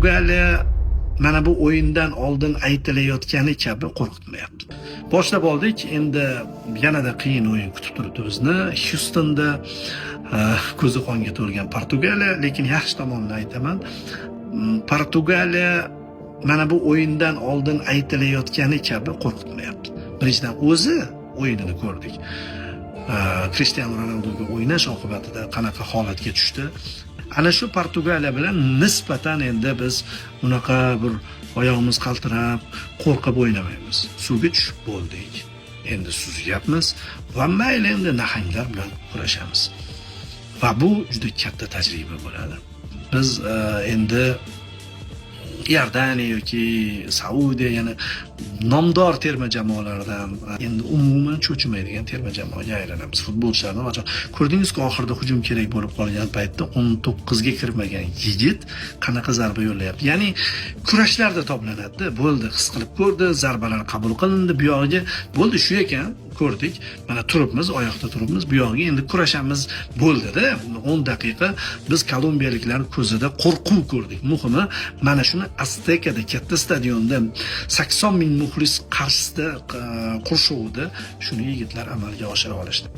Portugaliya mana bu o'yindan oldin aytilayotgani kabi qo'rqitmayapti. Boshlab oldik, endi yanada qiyin o'yin kutib turibdi bizni. Houstonda ko'zi qonga to'lgan Portugaliya, lekin yaxshi tomonini aytaman. Portugaliya mana bu o'yindan oldin aytilayotgani kabi qo'rqitmayapti. Birinchidan, o'zi o'yinini ko'rdik. Cristiano Ronaldoga o'ynash oqibatida qanaqa holatga tushdi. Ana shu Portugaliya bilan nisbatan endi biz unaqa bir oyog'imiz qaltirab, qo'rqib o'ynamaymiz. Suvga tushib bo'ldik. Endi suzyapmiz va mayli, endi nahanglar bilan kurashamiz. Va bu juda katta tajriba bo'ladi. Biz endi Iordaniya yoki Saudiya, yana nomdor terma jamoalardan endi umuman cho'chimaydigan terma jamoaga aylanamiz. Futbolchilarni ko'rdingizku, oxirida hujum kerak bo'lib qolgan paytda 19 ga kirmagan yigit qanaqa zarba yo'llayapti. Ya'ni kurashlarda toblanadi. Bo'ldi, his qilib ko'rdi, zarbalar qabul qilindi, bu yog'iga bo'ldi, shu ekan, ko'rdik. Mana turibmiz, oyoqda turibmiz. Bu yog'iga endi kurashamiz bo'ldi-da. 10 daqiqa biz kolumbiyaliklar ko'zida qo'rquv ko'rdik. Muhimi, mana shuni Aztekada, katta stadionda 80 ming muxlis qarshisida, qurshovida shuni yigitlar amalga oshira olishdi.